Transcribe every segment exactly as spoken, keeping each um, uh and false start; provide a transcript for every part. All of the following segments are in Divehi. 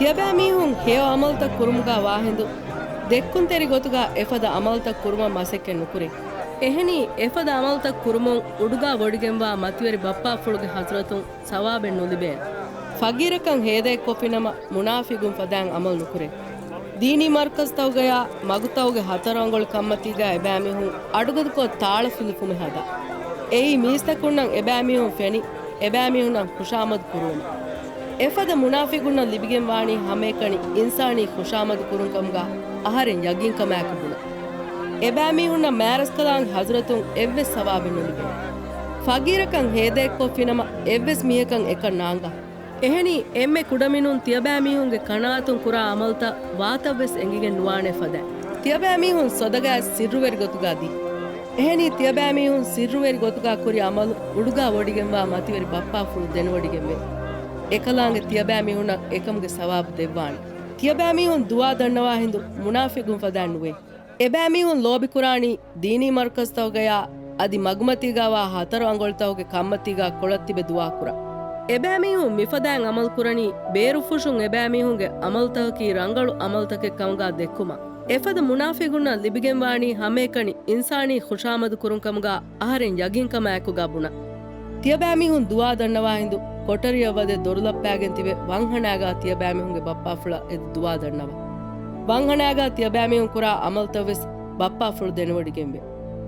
ތިޔަބައިމީހުން ހެޔޮ އަމަލުތައް ކުރުމުގާ ވާހިނދު، ދެއްކުންތެރި ގޮތުގާ އެފަދަ އަމަލުތައް ކުރުމަށް މަސައްކަތް ނުކުރޭ. އެހެނީ، އެފަދަ އަމަލުތައް ކުރުމުން އުޑުގާ ވޮޑިގެންވާ މަތިވެރި ބައްޕާފުޅުގެ ޙަޟްރަތުން ސަވާބެއް ނުލިބޭނެ. ފަގީރަކަން ހޭދައެއްކޮށްފިނަމަ، މުނާފިގުން ފަދައިން އަމަލު ނުކުރޭ. ދީނީ މަރުކަޒުތަކުގަޔާ މަގުތަކުގެ ހަތަރު އަނގޮޅި ކަންމަތީގާ އެބައިމީހުން އަޑުގަދަކޮށް ތާޅަފިލި ފުމެ ހަދާ. އެއީ މީސްތަކުންނަށް އެބައިމީހުން ފެނި، އެބައިމީހުންނަށް ޚުޝާމަދު ކުރުވުމަށް. އެފަދަ މުނާފިގުންނަށް ލިބިގެންވާނީ ހަމައެކަނި އިންސާނީ ޚުޝާމަދު ކުރުން ކަމުގާ އަހަރެން ޔަގީންކަމާއެކު ބުނަން. އެބައިމީހުންނަށް މާތްރަސްކަލާނގެ ޙަޟްރަތުން އެއްވެސް ސަވާބެއް ނުލިބޭނެ. ފަގީރަކަން ހޭދައެއްކޮށްފިނަމަ އެއްވެސް މީހަކަށް އެކަން ނާނގާ. އެހެނީ، އެންމެ ކުޑަމިނުން ތިޔަބައިމީހުންގެ ކަނާތުން ކުރާ އަމަލުތައް ވާތައްވެސް އެނގިގެން ނުވާނެ ފަދައިން. ތިޔަބައިމީހުން ސަދަގާ ސިއްރުވެރި ގޮތުގާ ދީ. އެހެނީ، ތިޔަބައިމީހުން ސިއްރުވެރި ގޮތުގާ ކުރި އަމަލު އުޑުގާ ވޮޑިގެންވާ މަތިވެރި ބައްޕާފުޅު ދެނެވޮޑިގެންވޭ. އެކަލާނގެ ތިޔަބައިމީހުންނަށް އެކަމުގެ ސަވާބު ދެއްވާނެ. ތިޔަބައިމީހުން ދުޢާ ދަންނަވާ ހިނދު މުނާފިގުން ފަދައިން ނުވޭ. އެބައިމީހުން ލޯބިކުރާނީ ދީނީ މަރުކަޒުތަކުގަޔާ އަދި މަގުމަތީގާވާ ހަތަރު އަނގޮޅިތަކުގެ ކަންމަތީގާ ކޮޅަށް ތިބެ ދުޢާކުރާ. އެބައިމީހުން މިފަދައިން އަމަލުކުރަނީ ބޭރުފުށުން އެބައިމީހުންގެ އަމަލުތަކަކީ ރަނގަޅު އަމަލުތަކެއް ކަމުގާ ދެއްކުމަށް. އެފަދަ މުނާފިގުންނަށް ލިބިގެންވާނީ ހަމައެކަނި އިންސާނީ ޚުޝާމަދު ކުރުން ކަމުގާ އަހަރެން ޔަގީންކަމާއެކުގާ ބުނަން. ތިޔަބައިމީހުން ދުޢާ ދަންނަވާ ހިނދު ކޮޓަރިއަށް ވަދެ ދޮރުލައްޕާގެން ތިބެ ވަންހަނާގާ ތިޔަބައިމީހުންގެ ބައްޕާފުޅަށް އެދި ދުޢާ ދަންނަވާ. ވަންހަނާގާ ތިޔަބައިމީހުން ކުރާ އަމަލުތައްވެސް ބައްޕާފުޅު ދެނެވޮޑިގެންވޭ.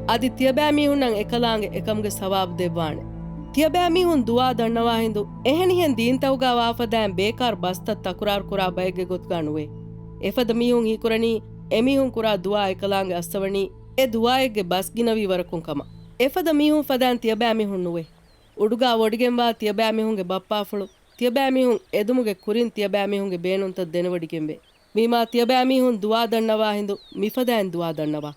އަދި ތިޔަބައިމީހުންނަށް އެކަލާނގެ އެކަމުގެ ސަވާބު ދެއްވާނެ. ތިޔަބައިމީހުން ދުޢާ ދަންނަވާ ހިނދު އެހެނިހެން ދީންތަކުގާ ވާފަދައިން ބޭކާރު ބަސްތައް ތަކުރާރުކުރާ ބައެއްގެ ގޮތުގާ ނުވޭ. އެފަދަ މީހުން ހީކުރަނީ އެމީހުން ކުރާ ދުޢާ އެކަލާނގެ އައްސަވަނީ އެ ދުޢާއެއްގެ ބަސް ގިނަވީ ވަރަކުން ކަމަށް. އެފަދަ މީހުން ފަދައިން ތިޔަބައިމީހުން ނުވޭ. އުޑުގާ ވޮޑިގެންވާ ތިޔަބައިމީހުންގެ ބައްޕާފުޅު، ތިޔަބައިމީހުން އެދުމުގެ ކުރިން ތިޔަބައިމީހުންގެ ބޭނުންތައް ދެނެވޮޑިގެންވޭ. ވީމާ ތިޔަބައިމީހުން ދުޢާ ދަންނަވާ ހިނދު މިފަދައިން ދުޢާ ދަންނަވާ.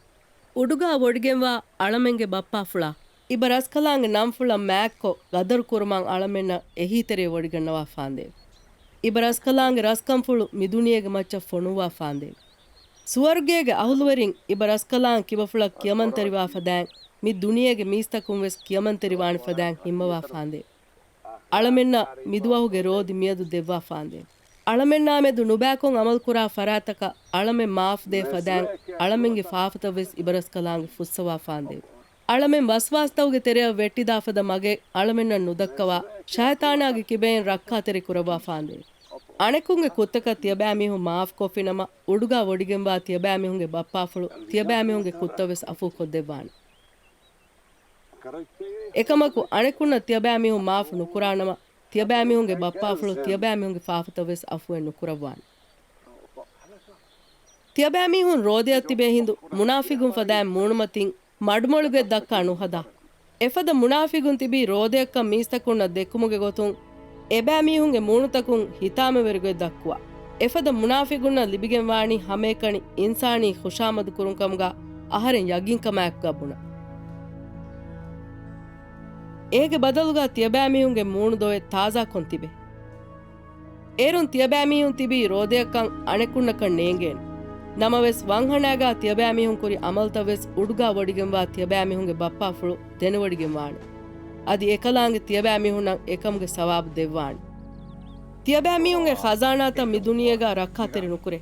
އުޑުގާ ވޮޑިގެންވާ އަޅަމެންގެ ބައްޕާފުޅާ. އިބަ ރަސްކަލާނގެ ނަންފުޅަށް މާތްކޮށް ގަދަރު ކުރުމަށް އަޅަމެންނަށް އެހީތެރޭ ވޮޑިގަންނަވާ ފާނދޭވެ. އިބަ ރަސްކަލާނގެ ރަސްކަންފުޅު މި ދުނިޔޭގެ މައްޗަށް ފޮނުއްވާ ފާނދޭވެ. ސުވަރުގޭގެ އަހުލުވެރިން އިބަ ރަސްކަލާނގެ ކިބަފުޅަށް ކިޔަމަންތެރިވާ ފަދައިން މި ދުނިޔޭގެ މީސްތަކުން ވެސް ކިޔަމަންތެރިވާނެ ފަދައިން ހިންމަވާ ފާނދޭވެ. އަޅަމެންނަށް މިދުވަހުގެ ރޯދި މިއަދު ދެއްވާ ފާނދޭވެ. އަޅަމެންނާމެދު ނުބައިކޮށް އަމަލުކުރާ ފަރާތްތަކަށް އަޅަމެން މާފުދޭ ފަދައިން އަޅަމެންގެ ފާފަތައް ވެސް އިބަރަސްކަލާނގެ ފުއްސަވާ ފާނދޭވެ. އަޅަމެން ވަސްވާސްތަކުގެ ތެރެއަށް ވެއްޓިދާ ފަދަ މަގެއް އަޅަމެންނަށް ނުދައްކަވާ، ޝައިޠާނާގެ ކިބައިން ރައްކާތެރި ކުރައްވާ ފާނދޭވެ. އަނެކުންގެ ކުށްތަކަށް ތިޔަބައިމީހުން މާފުކޮށްފިނަމަ، އުޑުގާ ވޮޑިގެންވާ ތިޔަބައިމީހުންގެ ބައްޕާފުޅު ތިޔަބައިމީހުންގެ ކުށްތައް ވެސް އަފޫކޮށްދެއްވާނެ. އެކަމަކު، އަނެކުންނަށް ތިޔަބައިމީހުން މާފު ނުކުރާނަމަ، ތިޔަބައިމީހުންގެ ބައްޕާފުޅު ތިޔަބައިމީހުންގެ ފާފަތައް ވެސް އަފުވެ ނުކުރައްވާނެ. ތިޔަބައިމީހުން ރޯދައަށް ތިބޭ ހިނދު މުނާފިގުން ފަދައިން މޫނުމަތިން މަޑުމޮޅުގެއް ދައްކާ ނުހަދާ. އެފަދަ މުނާފިގުން ތިބީ ރޯދަޔަށްކަން މީސްތަކުންނަށް ދެއްކުމުގެ ގޮތުން އެބައިމީހުންގެ މޫނުތަކުން ހިތާމަވެރިގޮތް ދައްކުވާ. އެފަދަ މުނާފިގުންނަށް ލިބިގެންވާނީ ހަމައެކަނި އިންސާނީ ޚުޝާމަދު ކުރުން ކަމުގަ އަހަރެން ޔަގީންކަމާއެކުގަ ބުނަން. އޭގެ ބަދަލުގަ ތިޔަބައިމީހުންގެ މޫނުދޮވެ ތާޒާކޮށް ތިބޭ. އޭރުން ތިޔަބައިމީހުން ތިބީ ރޯދަޔަށްކަން އަނެކުންނަކަށް ނޭނގޭނެ. ނަމަވެސް، ވަންހަނާގާ ތިޔަބައިމީހުން ކުރި އަމަލުތައް ވެސް އުޑުގާ ވޮޑިގެންވާ ތިޔަބައިމީހުންގެ ބައްޕާފުޅު ދެނެވޮޑިގެންވާނެ. އަދި އެކަލާނގެ ތިޔަބައިމީހުންނަށް އެކަމުގެ ސަވާބު ދެއްވާނެ. ތިޔަބައިމީހުންގެ ޚަޒާނާތައް މި ދުނިޔޭގާ ރައްކާތެރި ނުކުރޭ.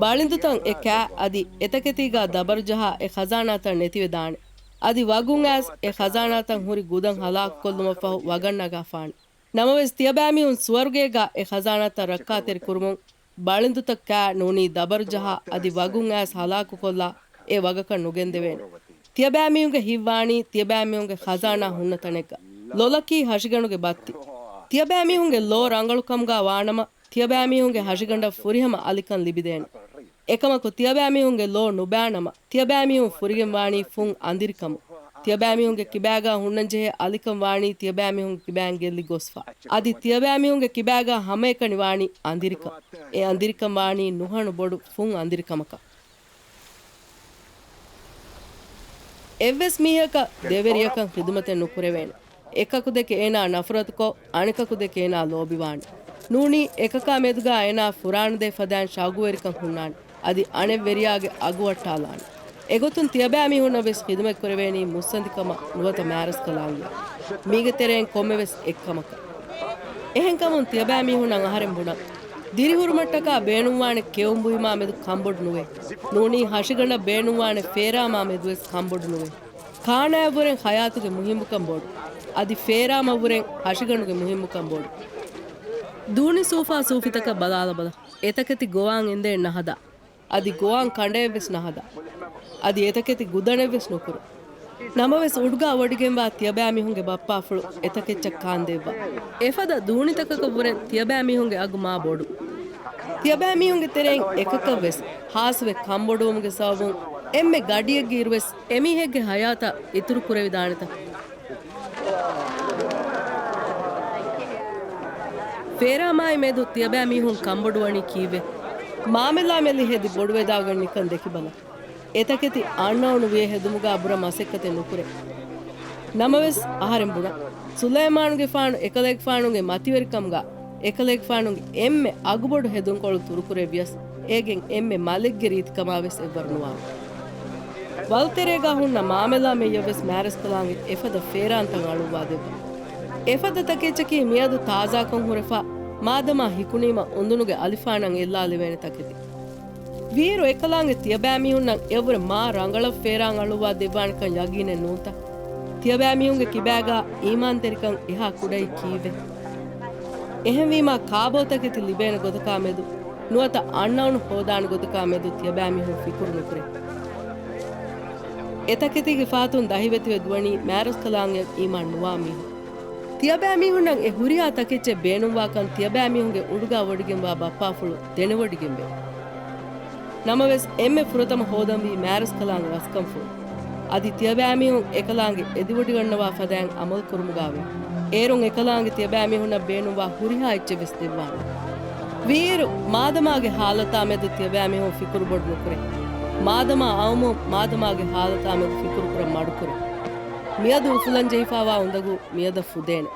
ބަޅިނދުތައް އެ ކާ އަދި އެތަކެތީގާ ދަބަރު ޖަހާ އެ ޚަޒާނާތައް ނެތިވެދާނެ. އަދި ވަގުން އައިސް އެ ޚަޒާނާތައް ހުރި ގުދަން ހަލާކުކޮށްލުމަށްފަހު ވަގަށް ނަގާފާނެ. ނަމަވެސް، ތިޔަބައިމީހުން ސުވަރުގޭގާ އެ ޚަޒާނާތައް ރައްކާތެރި ކުރުމުން، ބަޅިނދުތައް ކާ ނޫނީ ދަބަރު ޖަހާ އަދި ވަގުން އައިސް ހަލާކުކޮށްލާ އެ ވަގަކަށް ނުގެންދެވޭނެ. ތިޔަބައިމީހުންގެ ހިތްވާނީ ތިޔަބައިމީހުންގެ ޚަޒާނާ ހުންނަ ތަނެއްގަ. ލޮލަކީ ހަށިގަނޑުގެ ބައްތި. ތިޔަބައިމީހުންގެ ލޯ ރަނގަޅުކަމުގާ ވާނަމަ، ތިޔަބައިމީހުންގެ ހަށިގަނޑަށް ފުރިހަމަ އަލިކަން ލިބިދޭނެ. އެކަމަކު، ތިޔަބައިމީހުންގެ ލޯ ނުބައިނަމަ، ތިޔަބައިމީހުން ފުރިގެން ވާނީ ފުން އަނދިރިކަމުން. ތިޔަބައިމީހުންގެ ކިބާގާ ހުންނަންޖެހޭ އަލިކަން ވާނީ ތިޔަބައިމީހުންގެ ކިބައިން ގެއްލި ގޮސްފަ. އަދި ތިޔަބައިމީހުންގެ ކިބާގާ ހަމައެކަނި ވާނީ އަނދިރިކަން. އެ އަނދިރިކަން ވާނީ ނުހަނު ބޮޑު ފުން އަނދިރިކަމަކަށް. އެއްވެސް މީހަކަށް ދެވެރިޔަކަށް ޚިދުމަތެއް ނުކުރެވޭނެ. އެކަކުދެކެ އޭނާ ނަފުރަތުކޮށް، އަނެކަކުދެކެ އޭނާ ލޯބިވާނެ. ނޫނީ، އެކަކާ މެދުގާ އޭނާ ފުރާނަދޭ ފަދައިން ޝައުގުވެރިކަން ހުންނާނެ. އަދި އަނެއް ވެރިޔާގެ އަގު ވައްޓާލާނެ. އެގޮތުން ތިޔަބައިމީހުންނަށް ވެސް ޚިދުމަތްކުރެވޭނީ މުއްސަނދިކަމަށް ނުވަތަ މާތްރަސްކަލާނގެއަށް. މީގެ ތެރެއިން ކޮންމެވެސް އެއްކަމަކަށް. އެހެންކަމުން ތިޔަބައިމީހުންނަށް އަހަރެން ބުނަން. ދިރިހުރުމަށްޓަކާ ބޭނުންވާނެ ކެއުންބުހިމާ މެދު ކަންބޮޑު ނުވޭ. ނޫނީ ހަށިގަނޑަށް ބޭނުންވާނެ ފޭރާމާ މެދުވެސް ކަންބޮޑު ނުވޭ. ކާނާއަށްވުރެން ހަޔާތުގެ މުހިއްމުކަން ބޮޑު. އަދި ފޭރާމަށްވުރެން ހަށިގަނޑުގެ މުހިއްމުކަން ބޮޑު. ދޫނި ސޫފާ ސޫފިތަކަށް ބަލާލަބަލަ. އެތަކެތި ގޮވާން އެނދެއެއް ނަހަދާ. އަދި ގޮވާން ކަނޑައެއްވެސް ނަހަދާ. އަދި އެތަކެތި ގުދަނެއްވެސް ނުކުރު. ނަމަވެސް އުޑުގާ ވޮޑިގެންވާ ތިޔަބައިމީހުންގެ ބައްޕާފުޅު އެތަކެއްޗަށް ކާންދެއްވާ. އެފަދަ ދޫނިތަކަކަށްވުރެން ތިޔަބައިމީހުންގެ އަގު މާ ބޮޑު. ތިޔަބައިމީހުންގެ ތެރެއިން އެކަކަށްވެސް ހާސްވެ ކަންބޮޑުވުމުގެ ސަބަބުން އެންމެ ގަޑިއެއްގެ އިރުވެސް އެމީހެއްގެ ހަޔާތަށް އިތުރު ކުރެވިދާނެތަ؟ ފޭރާމާއި މެދު ތިޔަބައިމީހުން ކަންބޮޑުވަނީ ކީއްވެ؟ މާމެލާ މެލި ހެދި ބޮޑުވެދާގަން ނިކަން ދެކިބަލަ. އެތަކެތި އަންނައުނު ވިޔަ ހެދުމުގާ ބުރަ މަސައްކަތެއް ނުކުރޭ. ނަމަވެސް އަހަރެން ބުނާ، ސުލައިމާނުގެފާނު އެކަލޭގެފާނުގެ މަތިވެރިކަމުގާ އެކަލޭގެފާނުގެ އެންމެ އަގުބޮޑު ހެދުންކޮޅު ތުރުކުރެއްވިޔަސް، އޭގެން އެންމެ މަލެއްގެ ރީތިކަމާވެސް އެއްވަރު ނުވާނެ. ވަލުތެރޭގާ ހުންނަ މާމެލާ މެއްޔަށްވެސް މާރަސްކަލާނގެ އެފަދަ ފޭރާންތައް އަޅުއްވާ ދެއްވާ. އެފަދަ ތަކެއްޗަކީ މިއަދު ތާޒާކޮށް ހުރެފާ، މާދަމާ ހިކުނީމަ އުނދުނުގެ އަލިފާނަށް އެއްލާލެވޭނެ ތަކެތި. ވީއިރު އެކަލާނގެ ތިޔަބައިމީހުންނަށް އެއަށްވުރެ މާ ރަނގަޅަށް ފޭރާން އަޅުއްވާ ދެއްވާނެކަން ޔަގީނެއް ނޫންތަ؟ ތިޔަބައިމީހުންގެ ކިބާގާ އީމާންތެރިކަން އެހާ ކުޑައީ ކީއްވެ؟ އެހެންވީމާ ކާބޯތަކެތި ލިބޭނެ ގޮތަކާ މެދު ނުވަތަ އަންނައުނު ހޯދާނެ ގޮތަކާ މެދު ތިޔަބައިމީހުން ފިކުރު ނުކުރޭ. އެތަކެތީގެ ފަހަތުން ދަހިވެތިވެ ދުވަނީ މާރަސްކަލާނގެއަށް އީމާން ނުވާ މީހުން. ތިޔަބައިމީހުންނަށް އެ ހުރިހާ ތަކެއްޗެއް ބޭނުންވާކަން ތިޔަބައިމީހުންގެ އުޑުގާ ވޮޑިގެންވާ ބައްޕާފުޅު ދެނެވޮޑިގެންވޭ. ނަމަވެސް އެންމެ ފުރަތަމަ ހޯދަންވީ މާރަސްކަލާނގެ ރަސްކަންފުޅު. އަދި ތިޔަބައިމީހުން އެކަލާނގެ އެދިވޮޑިގަންނަވާ ފަދައިން އަމަލު ކުރުމުގާވޭ. އޭރުން އެކަލާނގެ ތިޔަބައިމީހުންނަށް ބޭނުންވާ ހުރިހާ އެއްޗެއްވެސް ދެއްވާނެ. ވީއިރު މާދަމާގެ ހާލަތާ މެދު ތިޔަބައިމީހުން ފިކުރު ބޮޑު ނުކުރޭ. މާދަމާ އައުމުން މާދަމާގެ ހާލަތާ މެދު ފިކުރު ކުރަން މަޑުކުރޭ. މިއަދު އުފުލަން ޖެހިފާވާ އުނދަގޫ މިއަދަށް ފުދޭނެ.